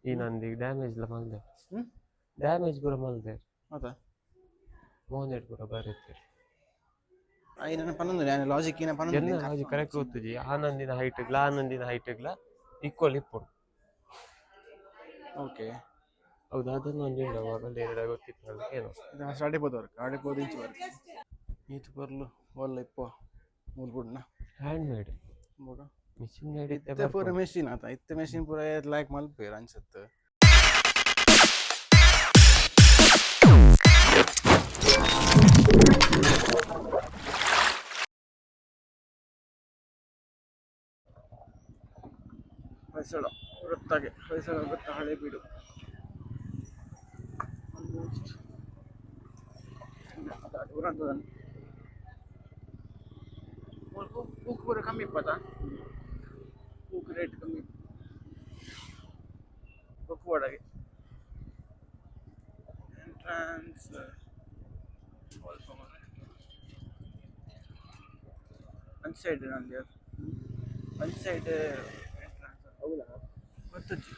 ಈ ನಂದಿಗ್ ಡ್ಯಾಮೇಜ್ ಲ ಮಲ್ದೆರ್. ಹ್ಮ್? ಡ್ಯಾಮೇಜ್ ಪೂರ ಮಲ್ದೆರ್. ಹೌದಾ? ಮೋನೆಡ್ ಪೂರ ಬರೆತೆರ್. ಐನ ಪನ್ನೊಂದು ನಾನು ಲಾಜಿಕ್ ಏನ ಪನ್ನೊಂದು. ಎನ್ನ ಲಾಜಿಕ್ ಕರೆಕ್ಟ್ ಗೊತ್ತುಜಿ. ಆನಂದಿನ ಹೈಟ್ ಗ್ಲಾ ಆನಂದಿನ ಹೈಟ್ ಗ್ಲಾ ಈಕ್ವಲ್ ಇಪ್ಪುಂಡು. ಓಕೆ. ಹೌದು, ಅದನ್ನ ಒಂಜಿ ಉಂಡು ಅವಾಗ ಎರಡು ಗೊತ್ತಿತ್ತು ಏನೋ. ಅಡಿಪೋದು ವರ್ಕ್ ಅಡಿಪೋದು ಇಂಚು ವರ್ಕ್ ಈತ್ ಪೊರ್ಲು ಒಲ್ಲ ಇಪ್ಪೋ ಮೂಲು ಬುಡ್ನ. ಹ್ಯಾಂಡ್ ಮೇಡ್. ಬೊಕ ಮಿಷಿನ್ ಮೇಡ್. ಇತ್ತೆ ಪೂರ ಮೆಷಿನ್ ಆತ, ಇತ್ತೆ ಮೆಷಿನ್ ಪೂರ ಲೈಕ್ ಮಲ್ಪೆರ್ ಅನ್ಸತ್ತು. ಹೊಯ್ಸಳ ವೃತ್ತಗೆ, ಹೊಯ್ಸಳ ವೃತ್ತ, ಹಳೆಬೀಡು ಆಲ್ಮೋಸ್ಟ್. ಪೂಕ್ ಪೂರ ಕಮ್ಮಿ ಇಪ್ಪತ್ತಾ? ಪೂಕ್ ರೇಟ್ ಕಮ್ಮಿ. ಬೊಕ್ಕ ಎಂಟ್ರಾನ್ಸ್ ಒಂದ್ ಸೈಡ್ ನಂದು, ಒಂದ್ ಸೈಡ್ ಎಂಟ್ರಾನ್ಸ್. ಹೌದಾ? ಗೊತ್ತುಜ್ಜಿ.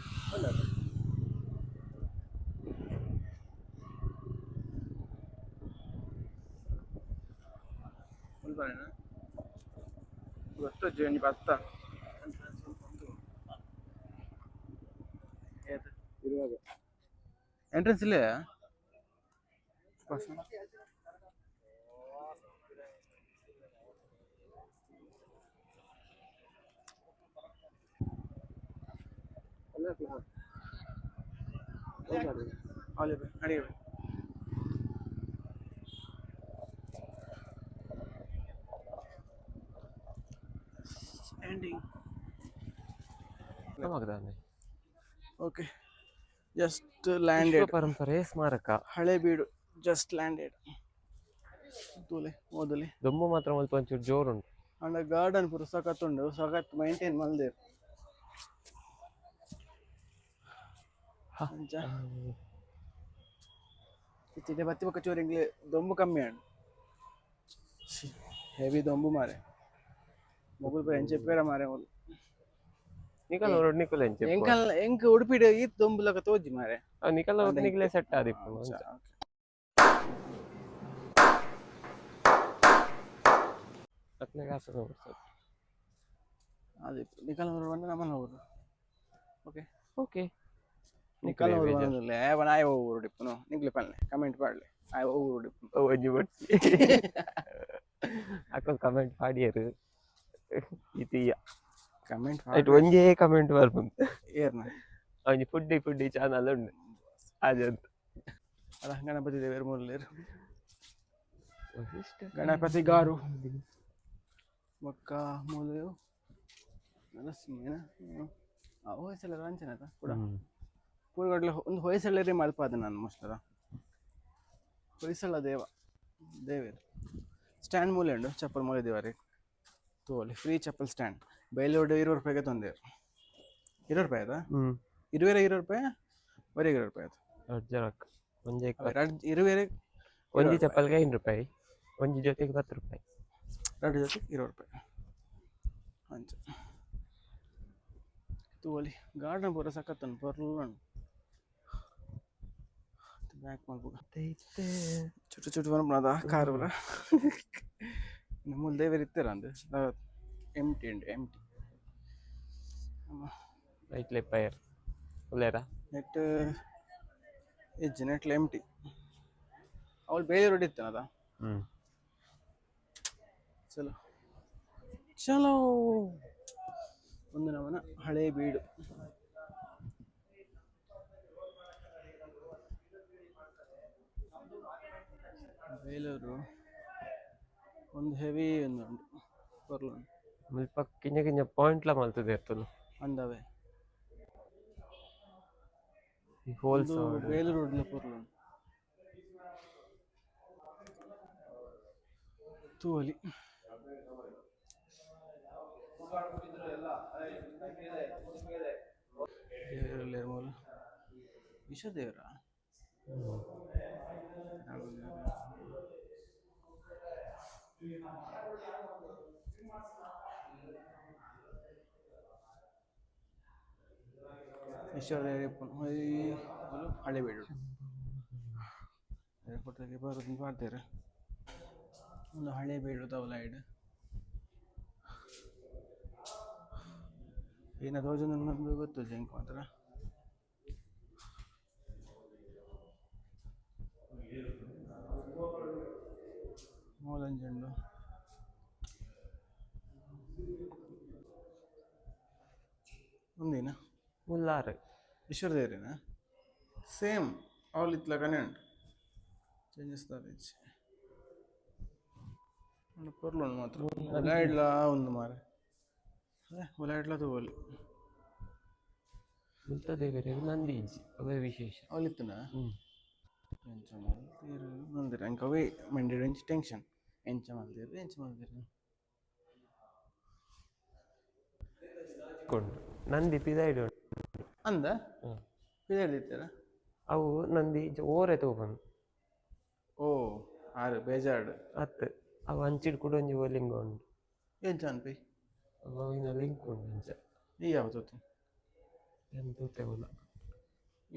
ಮುಲ್ಪನೇನಾ? ಗೊತ್ತುಜ್ಜಿ, ಒಂಜಿ ಬತ್ತ ಎಂಟ್ರಾನ್ಸ್ ಉಂದು. ಏತ್? ಇರುವಾಗ. ಎಂಟ್ರೆನ್ಸ್ ಇಲ್ಲೇ. ಅಡಿಗೆ. ಎಂಡಿಂಗ್. ನಮಗದಾನೆ. Okay, just landed. ಪರಂಪರೆ ಸ್ಮಾರಕ. Halebidu just landed. ತೂಲೆ, ಓದಲಿ. ದೊಂಬು ಮಾತ್ರ ಮಲ್ಪ ಒಂಚೂರು ಜೋರುಂಟು. ಅಂಡ ಗಾರ್ಡನ್ ಪೂರ ಸಖತ್ ಉಂಡು, ಸಖತ್ ಮೈಂಟೈನ್ ಮಲ್ದೆರ್. ಅಂಚ ಇತ್ತೆ ಬತ್ತಿ ಬೊಕ್ಕ ಚೂರು ಇಂಗ್ಲೆ ದೊಂಬು ಕಮ್ಮಿ ಆಂಡ್. ಹೆವಿ ದೊಂಬು ಮಾರೆ, ಮೊಗುಲ್ ಪೂರ ಎಂಚ ಇಪ್ಪೆರ ಮಾರೆ ಮೊಲು. ನಿಕಲ್ ರೋಡ್ ನಿಕಲ್ ಎಂಚ? ಎಂಕಲ್ ಎಂಕ್ ಉಡುಪಿಡ್ ಈತ್ ದೊಂಬುಲಕ ತೋಜಿ ಮಾರೆ. ನಿಕಲ್ ರೋಡ್ ನಿಕಲೆ ಸೆಟ್ ಆದಿಪ್ಪು. ಅಂಚ. ಅಕ್ಲೆಗ್ ಆಪುನ ಸರ್. ಅದೇ ನಿಕಲ್ ರೋಡ್ ನಮ್ಮನ ಊರು. ಓಕೆ. ಓಕೆ. ನಿಕಲ್ ಊರು ಬಂದಿಲ್ಲ ಆಯ್ ಊರು ಇಪ್ಪುನು. ನಿಕ್ಲೆ ಪನ್ಲೆ, ಕಮೆಂಟ್ ಪಾಡ್ಲೆ, ಆಯ್ ಊರು ಇಪ್ಪುನು. ಒಂಜಿ ಬೊಡ್ಚಿ, ಅಕಲ್ ಕಮೆಂಟ್ ಪಾಡಿಯರು ಇತೀಯ. ಕಮೆಂಟ್. ಐಟ್ ಒಂಜೇ ಕಮೆಂಟ್ ಬರ್ಪುಂಡು. ಏರ್ನ? ಒಂಜಿ ಫುಡ್ಡಿ ಫುಡ್ಡಿ ಚಾನಲ್ ಉಂಡು ಅದಂತ. ಅಲ್ಲ, ಗಣಪತಿ ದೇವರು ಮೂರ್ಲೇರು, ಗಣಪತಿ ಗಾರು. ಬೊಕ್ಕ ಮೂಲು ನರಸಿಂಹನ ಹೊಯ್ಸಳರ ಅಂಚನೆ ಕೂಡ ಪೂರ್ಗಡ್ಲೆ ಒಂದು ಹೊಯ್ಸಳರೇ ಮಲ್ಪಾದ ನಾನು ಮೋಸ್ಟ್ಲದ ಹೊಯ್ಸಳ ದೇವ ದೇವೇರ್ ಸ್ಟ್ಯಾಂಡ್ ಮೂಲೆ ಉಂಡು. ಚಪ್ಪಲ್ ಮೂಲೆ ದೇವರೇ ತೋಲಿ. Free chappal stand. ಬೈಲೋಡು 20 ರೂಪಾಯಿಗೆ ತೊಂದೇರು. 20 ರೂಪಾಯಿ ಆಯ್ತಾ? ಇರುವೆರೆ 20 ರೂಪಾಯಿ, ವರೆಗೆ 20 ರೂಪಾಯಿ ಆಯ್ತು. ರಡ್ಡ್ ಜನಕ್ ಒಂಜೆ. ರಡ್ಡ್ ಇರುವೆರೆ. ಒಂಜಿ ಚಪ್ಪಲ್ಗೆ 5 ರೂಪಾಯಿ, ಒಂಜಿ ಜೊತೆಗೆ 10 ರೂಪಾಯಿ. ಎರಡು ಜೊತೆ 20 ರೂಪಾಯಿ ಅಂಚ ತೂವಲಿ. ಗಾರ್ಡನ್ ಪೂರ ಸಖತ್ ಉಂಡು, ಪೊರ್ಲು ಉಂಡು. ಬ್ಯಾಕ್ ಮಲ್ಪುಗ ಚುಟು ಚುಟು ಪನ್ಪುನದ ಕಾರ್ ಪೂರ. ಮೂಲು ದೇವೆರ್ ಇತ್ತೆರ್ ಅಂದ್, ಎಂಟಿ ಉಂಡು, ಎಂಟಿ. ಐಟ್ಲೆ ಪೈರ್ ಉಲ್ಲೇರಾ? ನೆಟ್ ಇಜ್ಜಿ, ನೆಟ್ಲ ಎಂಟಿ. ಅವಳು ಬೇರೆ ರೋಡ್ ಇತ್ತನದ. ಚಲೋ ಚಲೋ. ಒಂದು ನಮನ ಹಳೆ ಬೀಡು. ಬೇಲೂರು ಒಂದು ಹೆವಿ ಒಂದು ಉಂಟು, ಪೊರ್ಲು ಉಂಟು. ಮುಲ್ಪ ಕಿಂಜ ಕಿಂಜ ಪಾಯಿಂಟ್ಲ ಮಲ್ತುದು ಇರ್ತುಲು. ಅಂದವೆ. ಈ ಹೋಲ್ಸ್. ಒಂದು ಬೇಲೂರು ರೋಡ್ಲ ಪೊರ್ಲು ಉಂಟು, ತೂವಲಿ. ದೇವರಲ್ಲಿ ಮೂಲ ವಿಷ ದೇವರ. ಈಶ್ವರ ಹಳೆಬೀಡು ಫೋಟೋಗೆ ಬರೋದು ಪಾಡ್ದೆರ್. ಒಂದು ಹಳೆಬೀಡು ಉಲಾಯಿಡ್ ಏನ ತೋಜೊಂದುಂಡು ಗೊತ್ತುಜ್ಜಿ ಎಂಕ್ ಮಾತ್ರ. ಮೂಲೊಂಜಿ ಉಂಡು. ಉಂದೇನ? ಮುಲ್ಲಾರ್. ಈಶ್ವರ ದೇವರೇನ? ಸೇಮ್ ಅವ್ಲು ಇತ್ಲಕನೆ ಉಂಡು, ಚೇಂಜಸ್ ದಾಲ ಇಜ್ಜಿ. ಉಂದು ಪೊರ್ಲು ಉಂಡು ಮಾತ್ರ. ಉಲಾಯಿಡ್ಲಾ ಉಂದು ಮಾರ್ರೆ, ಉಲಾಯಿಡ್ಲಾ ತೂವೊಲಿ. ಮುಲ್ತ ದೇವೆರೆಗ್ ನಂದಿ ಇಜ್ಜಿ, ಅವೇ ವಿಶೇಷ. ಅವ್ಲು ಇತ್ತುಂಡ ಎಂಚ ಮಲ್ತೆರ್ ಮಲ್ದೆರ್ ಎಂಕ್ ಅವೇ ಮಂಡೆಡ್ ಒಂಜಿ ಟೆನ್ಷನ್, ಎಂಚ ಮಲ್ದೆರ್ ಎಂಚ ಮಲ್ದೆರ್. ಉಂಡು ನಂದಿ ಪಿದಾಯ್ಡ್ ಉಂಡು. ಅಂದ? ಪಿದಾಯ್ಡ್ ಇತ್ತೆರಾ? ಅವು ನಂದಿ ಇಂಚ ಓರೆ ತೋಪುಂಡು. ಓ, ಆರ್ ಬೇಜಾರ್ಡ್. ಅತ್ತ್, ಅವು ಅಂಚಿಡ್ ಕುಡ ಒಂಜಿ ಲಿಂಗ ಉಂಡು. ಎಂಚ ಅನ್ಪಿ? ಅವಿನ ಲಿಂಕ್ ಉಂಡು ಅಂಚ. ಈ ಯಾವ ತೂತಿ? ಯಾನ್ ತೂತೆ ಉಲ್ಲ.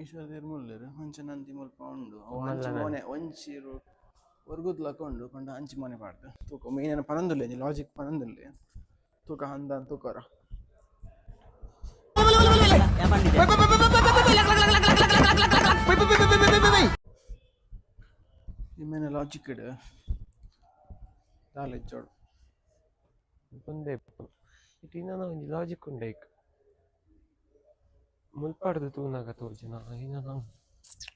ಈಶ್ವರ ದೇರ್ ಮುಲ್ಲೆರ್, ಅಂಚ ನಂದಿ ಮುಲ್ಪ ಉಂಡು. ಅವು ಮಲ್ಲ ಅಂಚಿ ನಂದಿ. ಮೋನೆ ಒಂಚೂರು ಒರ್ಗುದ್ಲಕ ಉಂಡು ಪಂಡ ಅಂಚಿ ಮೋನೆ ಪಾಡ್ದ್ ತೂಕ. ಮೇನ್ ಪನೊಂದುಲ್ಲೆ, ಒಂಜಿ ಲಾಜಿಕ್ ಪನೊಂದುಲ್ಲೆ, ತೂಕ ಅಂದಾನ್ ತೂಕೊರ. ನಿಮ್ಮೇನೆ ಲಾಜಿಕ್ ಇಡ್ ದಾಲ ಇಜ್ಜೋಡು. ಒಂದೇ ಇಪ್ಪುನು ಇಟ್ ಇನ್ನನ ಒಂಜಿ ಲಾಜಿಕ್ ಉಂಡು ಐಕ್. ಮುಲ್ಪಡ್ದ್ ತೂನಗ ತೋಜುನ ಇನ್ನನ.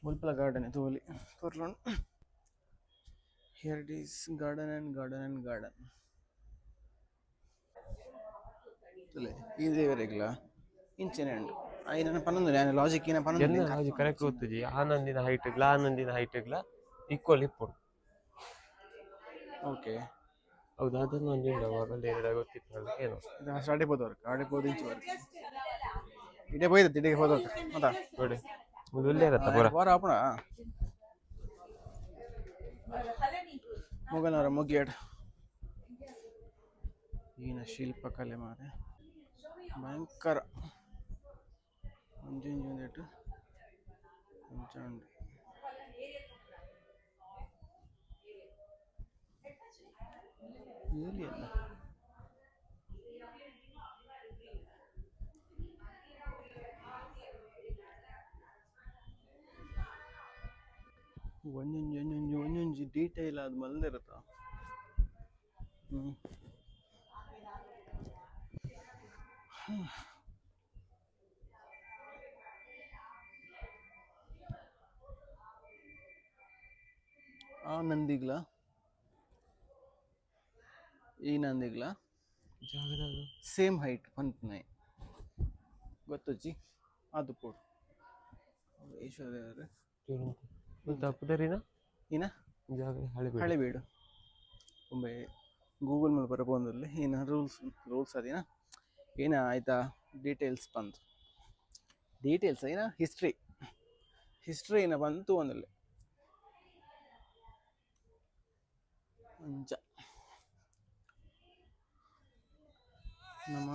ಮುಲ್ಪಲ ಗಾರ್ಡನ್ ತೂವೊಲಿ, ಪೊರ್ಲುಂಡು. Here it is, garden and garden and garden. ತೂಲೆ, ಈ ದೇವರೆಗ್ಲ ಇಂಚೆನೆ ಉಂಡು. ಐನನ ಪನೊಂದುಲ್ಲೆ ಯಾನ್ ಲಾಜಿಕ್ ಏನ ಎನ್ನ ಪನೊಂದುಲ್ಲೆ. Logic correct ಗೊತ್ತುಜಿ. ಆ ನಂದಿನ ಹೈಟ್ಗ್ಲಾ ಆ ನಂದಿನ ಹೈಟ್ಗ್ಲಾ ಈಕ್ವಲ್ ಇಪ್ಪುಂಡು. ಓಕೆ. ಹೌದು, ಅದನ್ನ ಒಂಜಿ ಉಂಡು ಅವಾಗ ಗೊತ್ತಿತ್ತು ಏನೋ. ಇದು ಅಡೆ ಪೋದವರ್ಕ್ ಅಡೆ ಪೋದು ಇಂಚಿ ವರ್ಕ್ ಇಡೆ ಪೋಯ್ದತ್ತು ಇಡೆಗೆ ಹೋದವರ್ಕ್ ಮತ್ತ. ನೋಡಿ, ಮುಲು ಉಲ್ಲೇರತ್ತ ಪೂರ. ವಾರ ಆಪುಣ ಮೊಗನವರ ಮುಗಿಯಡ್. ಈನ ಶಿಲ್ಪಕಲೆ ಮಾರೆ ಭಯಂಕರ. ಒಂಜೊಂಜಿ ಒಂದೆಟ್ ಅಂಚ ಉಂಡು. ಏಲಿಯನ್ ಒಂಜೊಂಜಿ ಒಂಜೊಂಜಿ ಒಂಜೊಂಜಿ ಡೀಟೈಲ್ ಆದ್ ಮಲ್ದಿರತ. ಹ್ಮ್ ಆ ನಂದಿಗ್ಲ ಈ ನಂದಿಗ್ಲ ಜಾಗದ ಸೇಮ್ ಹೈಟ್ ಪನ್ಪುನಾಯೆ ಗೊತ್ತುಜ್ಜಿ ಆದುಪ್ಪೊಡು. ಈಶ್ವರ ದೇವರು. ಮುಲ್ತ ಪುದರಿನ? ಏನ? ಜಾಗ ಹಳೆ. ಹಳೆಬೀಡು. ಒಂಬೆ ಗೂಗಲ್ ಮೇಲೆ ಬರಬಹುದಲ್ಲಿ ಏನ ರೂಲ್ಸ್ ರೂಲ್ಸ್ ಅದಿನ ಏನ ಆಯ್ತಾ ಡೀಟೇಲ್ಸ್ ಬಂತು, ಡೀಟೇಲ್ಸ್ ಏನ ಹಿಸ್ಟ್ರಿ ಹಿಸ್ಟ್ರಿ ಏನ ಬಂತು ಒಂದಲ್ಲಿ ಅಂಚ. ನಮ್ಮ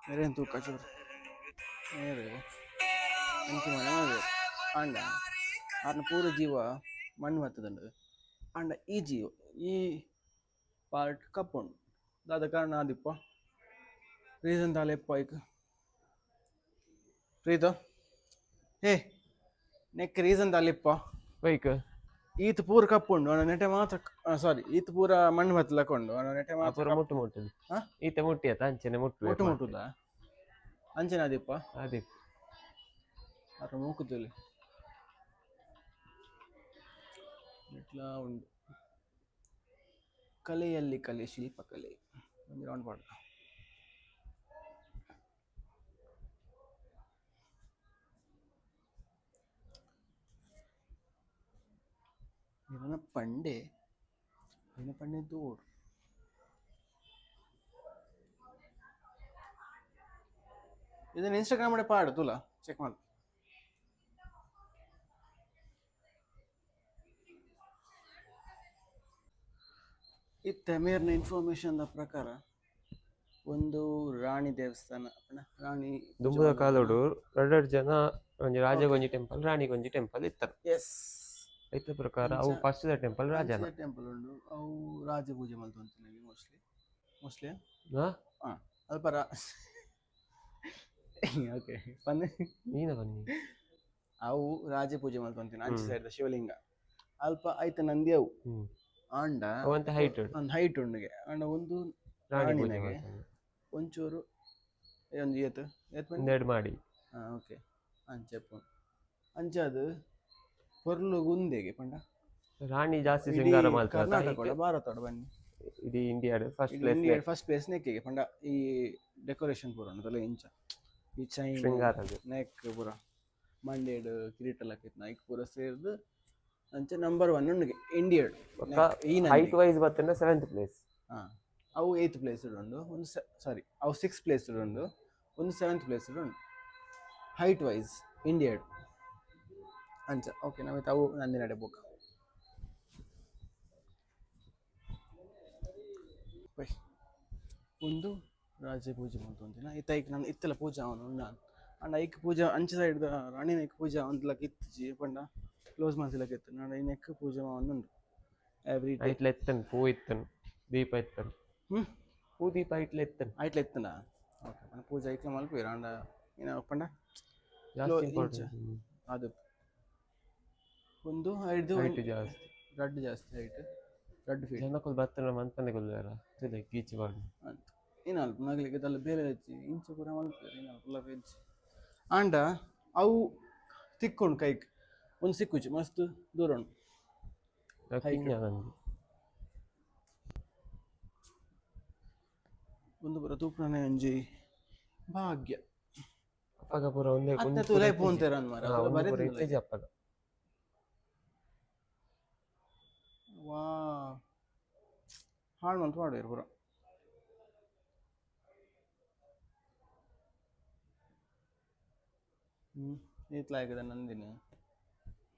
ಮೇರೇನು ತೂಕ ಚೂರು ಮೇರೆ ಅಂಚಿ ಮನೆ ಮಲ್ದೆರ್. ಆಂಡ ಆರ್ನ ಪೂರ ಜೀವ ಮಣ್ಣು ಬತ್ತುದುಂಡು. ಆಂಡ ಈ ಜೀವ ಈ ಪಾರ್ಟ್ ಕಪ್ಪುಂಡು. ದಾದ ಕಾರಣ ಆದಿಪ್ಪ? ರೀಸನ್ ದಾಲ ಇಪ್ಪ ಐಕ್ ಪ್ರೀತು? ಹೇ, ನೆಕ್ ರೀಸನ್ ದಾಲ ಇಪ್ಪ? ಬೈಕ್. ಈತ್ ಪೂರ ಕಪ್ಪುಂಡು, ಆಂಡ ನೆಟೆ ಮಾತ್ರ, ಸಾರಿ, ಈತ್ ಪೂರ ಮಣ್ಣು ಬತ್ತಲಕ ಉಂಡು, ಆಂಡ ನೆಟೆ ಮಾತ್ರ ಪೂರ ಮುಟ್ಟು ಮುಟ್ಟುದು. ಹಾ? ಈತ ಮುಟ್ಟಿ ಆತ ಅಂಚನೆ ಮುಟ್ಟು. ಮುಟ್ಟು ಮುಟ್ಟುದ ಅಂಚನೆ ಆದಿಪ್ಪ. ಅದೇ. ಅರ ಮೂಕುತುಲಿ ಇಟ್ಲಾ ಉಂಡು. ಕಲೆಯಲ್ಲಿ ಕಲೆ, ಶಿಲ್ಪಕಲೆ. ಒಂದು ರೌಂಡ್ ಪಾಡ. ಇವನ ಪಂಡೆ ಇವನ ಪಂಡೆ ದೂರ್. ಇದನ್ನ ಇನ್ಸ್ಟಾಗ್ರಾಮ್ ಪಾಡು ತುಲ, ಚೆಕ್ ಮಾಡು. ಇತ್ತೆ ಮೇರ್ನ ಇನ್ಫಾರ್ಮೇಶನ್ the ಪ್ರಕಾರ ಒಂದು ರಾಣಿ ದೇವಸ್ಥಾನ ಪಂಡ ರಾಣಿ ದುಂಬುದ ಕಾಲೋಡು ರಡ್ಡಡ್ ಜನ ಒಂಜಿ ರಾಜಗೊಂಜಿ ಟೆಂಪಲ್ ರಾಣಿಗೊಂಜಿ ಟೆಂಪಲ್ ಇತ್ತಾರೆ. ಎಸ್. ಐತ ಪ್ರಕಾರ ಅವು ಫಸ್ಟ್ ದ ಟೆಂಪಲ್ ರಾಜನ. ಟೆಂಪಲ್ ಉಂಡು, ಅವು ರಾಜ ಪೂಜೆ ಮಲ್ತೊಂತಿನಗೆ ಮೋಸ್ಟ್ಲಿ ಮೋಸ್ಟ್ಲಿ. ಹಾ? ಅಲ್ಪ ರಾ ಓಕೆ ಪನ್ನೆ. ನೀನ ಬನ್ನಿ. ಅವು ರಾಜ ಪೂಜೆ ಮಲ್ತೊಂತಿನ ಅಂಚೆ ಸೈಡ್ ಶಿವಲಿಂಗ ಅಲ್ಪ ಐತ ನಂದಿ ಅವು. ಆಂಡ ಅವಂತ ಹೈಟ್. ಒಂದು ಹೈಟ್ ಉಂಡುಗೆ, ಆಂಡ ಒಂದು ರಾಣಿ ಪೂಜೆ ರಾಣಿನಗೆ. ಮಾಡ್ತಾನೆ. ಒಂಚೂರು ಒಂಜಿ ಏತ್ ಏತ್ ಪಂಡ? ಒಂದೆರಡು ಮಾಡಿ. ಹಾಂ, ಓಕೆ, ಅಂಚೆಪ್ಪು ಅಂಚಾದ್ ಪೊರ್ಲು ಗುಂದೆಗೆ ಪಂಡ ರಾಣಿ ಜಾಸ್ತಿ ಇಡೀ ಶೃಂಗಾರ ಮಾಡ್ತಾರೆ. ಕರ್ನಾಟಕ, ಭಾರತ ಬನ್ನಿ. ಇಡೀ ಇಂಡಿಯಾಡ್ first place. India first place ನೆಕ್ಕಿಗೆ ಪಂಡ ಈ ಡೆಕೋರೇಷನ್ ಪೂರ ಉಂಟಲ್ಲ ಇಂಚ ಈ ಚೈನ್ ಶೃಂಗಾರ. ನೆಕ್ ಪೂರ ಮಂಡೇಡ್ ಕಿರೀಟ ಲಕ್ಕಿತ್ ಐಕ್ ಪೂರ ಸೇರ್ದು ಅಂಚ ನಂಬರ್ ಒನ್ ಉಂಡುಗೆ ಇಂಡಿಯಾಡ್ ಈ ಹೈಟ್ ವೈಸ್ ಬತ್ತಂದ್ರೆ ಸೆವೆಂತ್ ಪ್ಲೇಸ್. ಹಾ, ಅವು ಏಯ್ತ್ ಪ್ಲೇಸ್ ಉಂಡು ಒಂದು, ಸಾರಿ, ಅವು ಸಿಕ್ಸ್ ಪ್ಲೇಸ್ ಉಂಡು ಒಂದು, ಸೆವೆಂತ್ ಪ್ಲೇಸ್ ಉಂಡು ಹೈಟ್ ವೈಸ್ ಇಂಡಿಯಾಡ್ ಅಂಚ. ಓಕೆ, ನಾವೈತೆ ಅವು ನಂದಿನಡೆ ಬುಕ್ ಬೈ. ಒಂದು ರಾಜ ಪೂಜೆ ಮಂತೊಂದಿನ ಇತ್ತ ಐಕ್ ನಾನು ಇತ್ತಲ ಪೂಜೆ ಅವನು ನಾನು ಅಂಡ್ ಐಕ್ ಪೂಜೆ ಅಂಚ ಸೈಡ್ ರಾಣಿನ ಐಕ್ ಪೂಜೆ ಒಂದ್ಲಕ್ಕ ಇತ್ತಿಜಿ ಪಂಡ ಕ್ಲೋಸ್ ಮಲ್ತಿಲಕ್ಕ ಇತ್ತು. ನಾನು ಈ ನೆಕ್ ಪೂಜೆ ಉಂಡು ಎವ್ರಿ ಡೇ. ಐಟ್ಲ ಎತ್ತನ್ ಪೂ ಇತ್ತನ್ ದೀಪ ಇತ್ತನ್. ಪೂ ದೀಪ ಐಟ್ಲ ಎತ್ತನ್. ಐಟ್ಲ ಇತ್ತನ, ಓಕೆ. ಪಂಡ ಪೂಜೆ ಐಕ್ಲ ಮಲ್ಪುವೆರ್, ಆಂಡ ಏನ ಪಂಡ ಜಾಸ್ತಿ ಇಂಚ. ಇಂಪಾರ್ಟೆಂಟ್. ಅದು ಒಂದು ಐದು. ಹೈಟ್ ಜಾಸ್ತಿ. ರಡ್ಡ್ ಜಾಸ್ತಿ ಹೈಟ್, ರಡ್ಡ್ ಫೀಟ್. ಜನಕ್ಕೂ ಬತ್ತನ ಮನ್ಪಂದೆ ಕೊಲ್ಲಾರ ಗೀಚಿ ಬಾರ್ದು. ಅಂತ ಏನ ಅಲ್ಪ ನಗಲಿಕ್ಕೆ ಅದೆಲ್ಲ ಬೇರೆ ಹೆಚ್ಚಿ ಇಂಚ ಪೂರ ಮಲ್ಪುವೆರ್ ಏನ ಅಲ್ಪ ವೆಜ್. ಆಂಡ ಅವು ತಿಕ್ಕೊಂಡು ಕೈಕ್ ಒಂದು ಸಿಕ್ಕುಜಿ, ಮಸ್ತ್ ದೂರ ಉಂಟು. ಕಿಂಜ ನಂದಿ. ಒಂದು ಪೂರ ತೂಪುನನೆ ಒಂಜಿ ಭಾಗ್ಯ. ಅಪ್ಪಗ ಪೂರ ಒಂದೇ. ಅತ್ತೆ ತೂಲೈ ಪೋಂತೇರ ಮಾರ್ರೆ. ಹಾ, ಅಪಗ ಒಂದು ಪೂರ ಬರೆತಿಲ್ಲ. ಇತ್ತೀಚೆ ಅಪ್ಪಗ. ವಾ, ಹಾಳು ಮಲ್ತ್ ಪಾಡುವೆರ್ ಪೂರ. ಈತ್ಲ ಆಯ್ಕದ ನಂದಿನಿ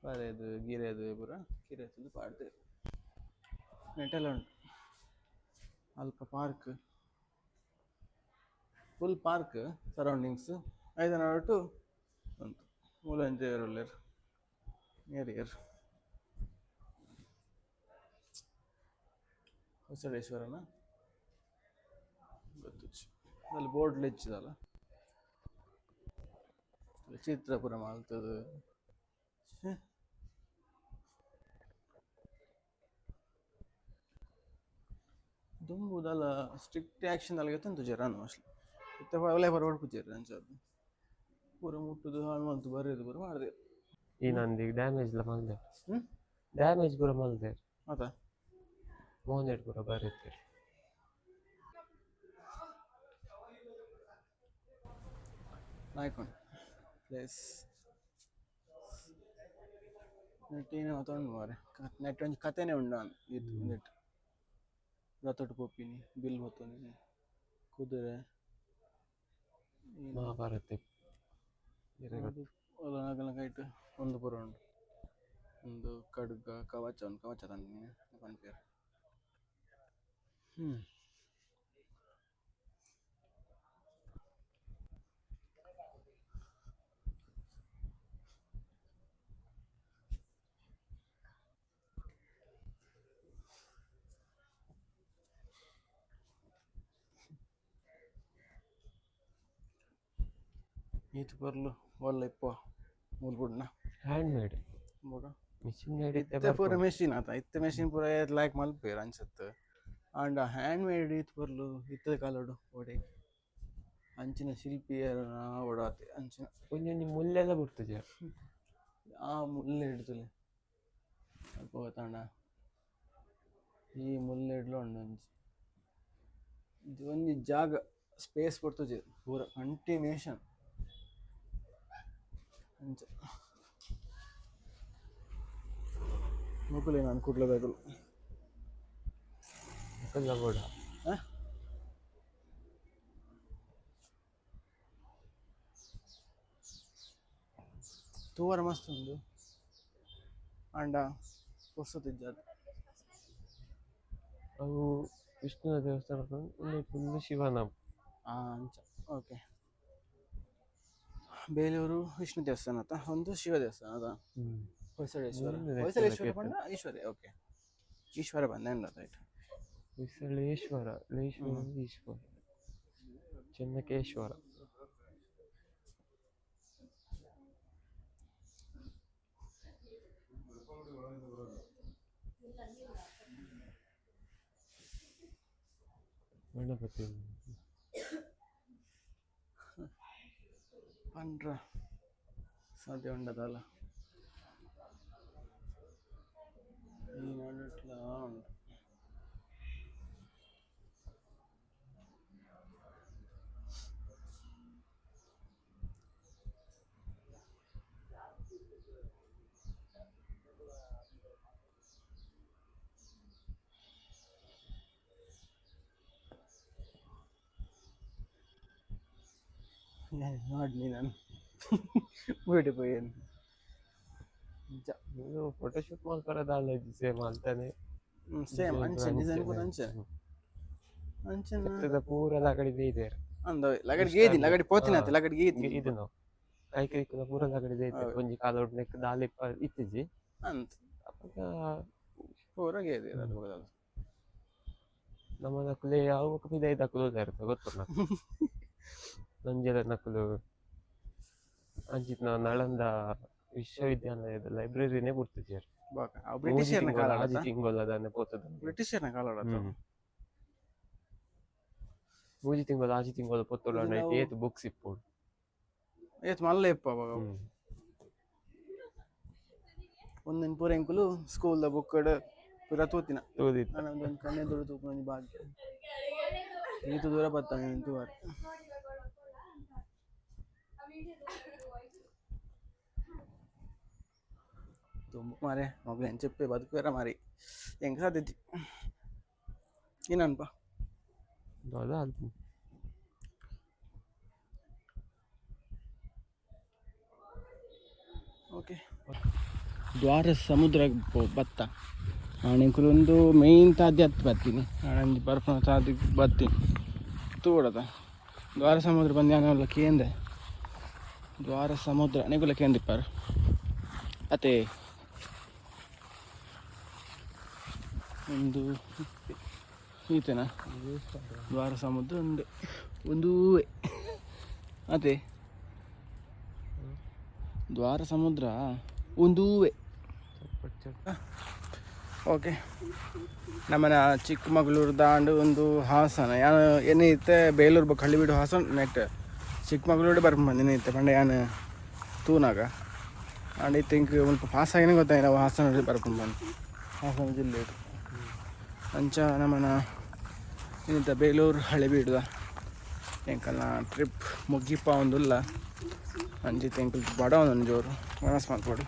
ಬರೆದು ಗಿರೆದು ಪೂರ ಕಿರೆತುದು ಪಾಡ್ದೆರ್. ನೆಟಲ ಉಂಟು ಅಲ್ಪ ಪಾರ್ಕ್, ಫುಲ್ ಪಾರ್ಕ್ ಸರೌಂಡಿಂಗ್ಸ್. ಐತ ನಡುಟು ಉಂಟು ಮೂಲೊಂಜಿ ಉಲ್ಲೆರ್ ಏರಿಯರ್ ಹೊಸಳೇಶ್ವರನ ಗೊತ್ತುಜ್ಜಿ. ಅಲ್ಲಿ ಬೋರ್ಡ್ ಇಜ್ಜಿದಲ್ಲ, ಚಿತ್ರ ಪೂರ ಮಲ್ತುದು. ಛೆ. ದುಂಬುದಲ ಸ್ಟ್ರಿಕ್ಟ್ ಆ್ಯಕ್ಷನ್ ಅಲ್ಗೆ ತೂಜೆರ್ ಅಂದ್ ಮೋಸ್ಟ್ಲಿ. ಇತ್ತೆ ಅವಲೇ ಪೂರ ಬುಡ್ಪುಜೆರ್ ಅಂಚಾದ್ ಪೂರ ಮುಟ್ಟುದು ಹಾಳು ಮಲ್ತ್ ಬರೆದು ಪೂರ ಮಾಡ್ದೆರ್. ಈ ನಂದಿ ಡ್ಯಾಮೇಜ್ ಲ ಮಲ್ದೆ. ಡ್ಯಾಮೇಜ್ ಪೂರ ಮಲ್ದೆರ್. ಅತ. ಮೋನೆಡ್ ಪೂರ ಬರೆತೆರ್. ಲಾಯ್ಕ್ ಪ್ಲೇಸ್ ನೆಟ್ ಏನೋ ಮಾತೊಂಡು ಮಾರೆ. ನೆಟ್ ಒಂಜಿ ಕತೆನೆ ಉಂಡು ಅಂದ್ ಇತ್ತು ನೆಟ್ ರಥೊಟು ಪೋಪಿನಿ ಬಿಲ್ ಪತ್ತೊಂದಿನಿ ಕುದುರೆ ಏನು ಮಹಾಭಾರತ. ಅದು ಅಗಲ ಕೈಟ್ ಒಂದು ಪೂರ ಉಂಡು, ಒಂದು ಖಡ್ಗ ಕವಚ, ಒಂದು ಕವಚ ತಂದಿನಿ ಪನ್ಪೆರ್. ಈತ್ ಪೊರ್ಲು ಒಲ್ಲ ಇಪ್ಪ ಮೂಲು ಬುಡ್ನ. ಹ್ಯಾಂಡ್ ಮೇಡ್. ಬೊಕ ಮಿಷಿನ್ ಮೇಡ್ ಇತ್ತೆ. ಇತ್ತೆ ಪೂರ ಮೆಷಿನ್ ಆತ, ಇತ್ತೆ ಮೆಷಿನ್ ಪೂರ ಲಾಯ್ಕ್ ಮಲ್ಪುವೆರ್ ಅನ್ಸತ್. ಆಂಡ ಹ್ಯಾಂಡ್ ಮೇಡ್ ಈತ್ ಪೊರ್ಲು ಇತ್ತದ ಕಾಲೊಡು ಓಡೆ ಅಂಚಿನ ಶಿಲ್ಪಿಯರ ಓಡಾತೆ ಅಂಚಿನ. ಒಂಜೊಂಜಿ ಮುಲ್ಲೆಲ್ಲ ಬುಡ್ತುಜೆ. ಆ ಮುಲ್ಲೆ ಹಿಡ್ದುಲೆ ಅಲ್ಪ ಗೊತ್ತಾಂಡ, ಈ ಮುಲ್ಲೆ ಹಿಡ್ಲು ಉಂಡು ಒಂಜಿ ಇದು ಒಂಜಿ ಜಾಗ ಸ್ಪೇಸ್ ಕೊಡ್ತುಜೆ ಪೂರ ಕಂಟಿನ್ಯೂಷನ್ ಅಂಚ. ಮೊಕುಲೆ ನಾನು ಕುಡ್ಲದಾಗಲು. ಅಕಲ್ಲ ಬೋಡ. ಆ? ತೂವರ ಮಸ್ತ್ ಉಂಡು, ಆಂಡ ಪುರ್ಸೊತ್ತು ಇಜ್ಜಾದ್. ಅವು ವಿಷ್ಣುನ ದೇವಸ್ಥಾನ, ಉಂದು ಫುಲ್ ಶಿವನ. ಅಂಚ ಓಕೆ. ಬೇಲೂರು ವಿಷ್ಣು ದೇವಸ್ಥಾನ ಅತ್ತ, ಒಂದು ಶಿವ ದೇವಸ್ಥಾನ ಅದ. ಹೊಯ್ಸಳೇಶ್ವರ. ಒಂದು ಹೊಯ್ಸಳೇಶ್ವರ ದೇವಸ್ಥಾನ. ಪಂಡ ಈಶ್ವರ. ಓಕೆ, ಈಶ್ವರ ಬಂದ ರೈಟ್. ಹೊಯ್ಸಳೇಶ್ವರ, ಲೇಶ್ವರ, ಈಶ್ವರ, ಚೆನ್ನಕೇಶ್ವರ. ಗಣಪತಿ. ಪಂಡ್ರ ಸಾಧ್ಯ ಉಂಡದಲ್ಲ ಈ ನಡುಟ್ಲ ಉಂಟು. ನೋಡಿ ನಾನು ಬಿಡಿ ನಿಜ. ಇದು ಫೋಟೋಶೂಟ್ ಮಾಡ್ತಾರಲ್ಲ, ಸೇಮ್ ಅಂತಾನೆ. ಸೇಮ್ ಅಂಚೆ ಡಿಸೈನ್ ಕೂಡ ಅಂಚೆ ಅಂಚೆ. ಪೂರ ಲಗಡಿ ಇದೆ. ಅಂದ ಲಗಡಿ ಗೇದಿ ಲಗಡಿ ಪೋತಿನ ಲಗಡಿ ಗೇದಿ. ಇದು ನಾವು ಕೈಕೈ ಪೂರ ಲಗಡಿ ಇದೆ. ಒಂಜಿ ಕಾಲ ನೆಕ್ ದಾಲಿ ಇತ್ತಿಜಿ. ಅಂತ. ಅಪಗ. ಪೂರ ಗೇದಿ ಅದು ಹೋಗೋದು. ನಮ್ಮ ನಕುಲೆ ಯಾವ ಪಿದೈ ದಕುಲು ಇರ್ತದೆ ಗೊತ್ತು. ನಂಜೆಲ ನಕುಲು ಅಂಚಿತ್ನ ನಳಂದ ವಿಶ್ವವಿದ್ಯಾಲಯದ ಲೈಬ್ರರಿನೇ ಬಿಡ್ತಿದ್ದಾರೆ. ಬಾಕ ಅವು ಬ್ರಿಟಿಷರ್ನ ಕಾಲ. ಆಜಿ ತಿಂಗಳು ಅದನ್ನೇ ಪೋತದ. ಬ್ರಿಟಿಷರ್ನ ಕಾಲ. ಮೂಜಿ ತಿಂಗಳು ಆಜಿ ತಿಂಗಳು ಪೊತ್ತುಡು. ಇದು ನಾವು- ಏತ್ ಬುಕ್ಸ್ ಇಪ್ಪುಡು. ಏತ್ ಮಲ್ಲ ಇಪ್ಪ ಅವಾಗ. ಒಂದಿನ ಪೂರ ಎಂಕುಲು ಸ್ಕೂಲ್ ದ ಬುಕ್ ಪೂರ ತೂತಿನ. ತೂದಿತ್ತ. ನಾನು ಒಂದೊಂದು ಕಣ್ಣೆ ದೂರ ತೂಪುನ ಒಂಜಿ ಭಾಗ್ಯ. ಈತ ದೂರ ಬತ್ತಾನೆ ತೂವರ್ ತುಂಬ ಮಾರೆ ಮಗು ಎಂಚೆಪ್ಪೆ ಬದುಕುವೆರ ಮಾರಿ ಎಂಕ ಸಾಧ್ಯತಿ ಏನನ್ಪ. ಅದ ಅಲ್ಪ. ಓಕೆ, ದ್ವಾರ ಸಮುದ್ರ ಬತ್ತ ಎಂಕುಲೊಂದು ಮೇಯ್ನ್ ತಾದಿ ಹತ್ತು ಬತ್ತೀನಿ ಆಣಂಜಿ ಬರ್ಪುನ ತಾದಿ ಬತ್ತೀನಿ ತೂಡದ ದ್ವಾರ ಸಮುದ್ರ ಬಂದು ಯಾನಲ್ಲ ಕೇಂದೆ ದ್ವಾರ ಸಮುದ್ರ ನಿಗುಲ ಕೇಂದಿಪ್ಪಾರು ಅತೆ ಒಂದು ಈತೆನ ದ್ವಾರ ಸಮುದ್ರ ಒಂದು ಒಂದೂ ಅದೇ ದ್ವಾರ ಸಮುದ್ರ ಒಂದೂವೆ. ಚಟ್ಪಟ್ ಚಟ್. ಓಕೆ, ನಮ್ಮನ ಚಿಕ್ಕಮಗಳೂರು ದಾಂಡು ಒಂದು ಹಾಸನ ಯಾನ್ ಏನೇ ಇತ್ತೆ ಬೇಲೂರು ಬೊಕ್ಕ ಹಳ್ಳಿಬೀಡು ಹಾಸನ ನೆಟ್ ಚಿಕ್ಕಮಗಳೂರು ಬರ್ಪುಂಡು ಬಂದಿನ ಇತ್ತೆ ಪಂಡ ಯಾನ್ ತೂನಾಗ ಆಂಡ್ ಇತ್ತೆ ಇಂಕ್ ಮುಲ್ಪ ಪಾಸ್ ಆಗಿನ ಗೊತ್ತಾಯಿ ನಾವು ಹಾಸನ ಬರ್ಪುಂಡು ಬಂದು ಹಾಸನ ಜಿಲ್ಲೆ ಅಂಚ ನಮ್ಮನ ಏನಿತ್ತ ಬೇಲೂರು ಹಳೆಬೀಡುದ ಎಂಕಲ್ನ ಟ್ರಿಪ್ ಮುಗಿಪ ಒಂದುಲ್ಲ. ಅಂಚಿತ್ತೆ ಎಂಕಲ್ ಬಡ ಒಂದೊಂದು ಜೋರು ಒಣಸ್ ಮಲ್ಪೊಡು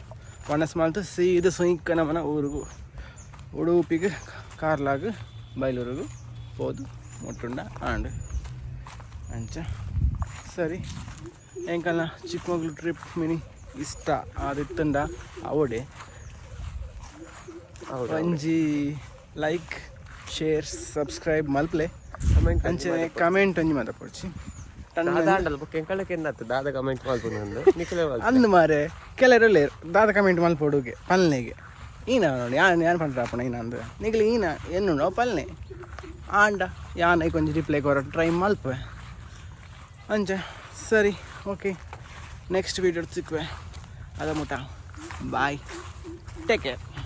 ಒಣಸ್ ಮಲ್ತು ಸೀದ ಸುಂಕ ನಮ್ಮನ ಊರುಗು ಉಡುಪಿಗೆ ಕಾರ್ಲಾಗ್ ಬೈಲೂರುಗು ಪೋದು ಮುಟ್ಟುಂಡ ಆಂಡ್ ಅಂಚ. ಸರಿ, ಎಂಕಲ್ನ ಚಿಕ್ಕಮಗಳೂರು ಟ್ರಿಪ್ ಮಿನಿ ಇಷ್ಟ ಆದಿತ್ತುಂಡ ಅವಡೆ ಒಂಜಿ like share subscribe ಮಲ್ಪಲೆ. Comment. ಅಂಚನೆ ಕಮೆಂಟ್ ಒಂಜಿ ಮಾತಾಪೊಡ್ಚಿ. ದಾದ ಆಂಡಲ ಬೊಕ್ಕ ಎಂಕಳಕ್ಕೆ ಎಂದಾತು ದಾದ ಕಮೆಂಟ್ ಮಲ್ಪುನಂದು ನಿಕಲೆ ಮಲ್ಪು. ಅಂದ್ ಮಾರೆ ಕೆಲವರು ದಾದ ಕಮೆಂಟ್ ಮಲ್ಪೊಡುಗೆ ಪಲ್ನೆಗೆ ಈನ ನೋಡಿ ಯಾನ್ ಯಾನ್ ಪಂಡ್ರಾಪಣ ಈನ ಅಂದ್ ನಿಗಲಿ ಈನ ಎನ್ನುಂಡು ಪಲ್ನೆ ಆಂಡ ಯಾನ್ ಐಕ್ ಒಂಜಿ ರಿಪ್ಲೈ ಕೊರ ಟ್ರೈ ಮಲ್ಪುವೆ ಅಂಚ. ಸರಿ, okay, next video ಸಿಕ್ಕುವೆ. ಅದ ಮುಟ bye, take care.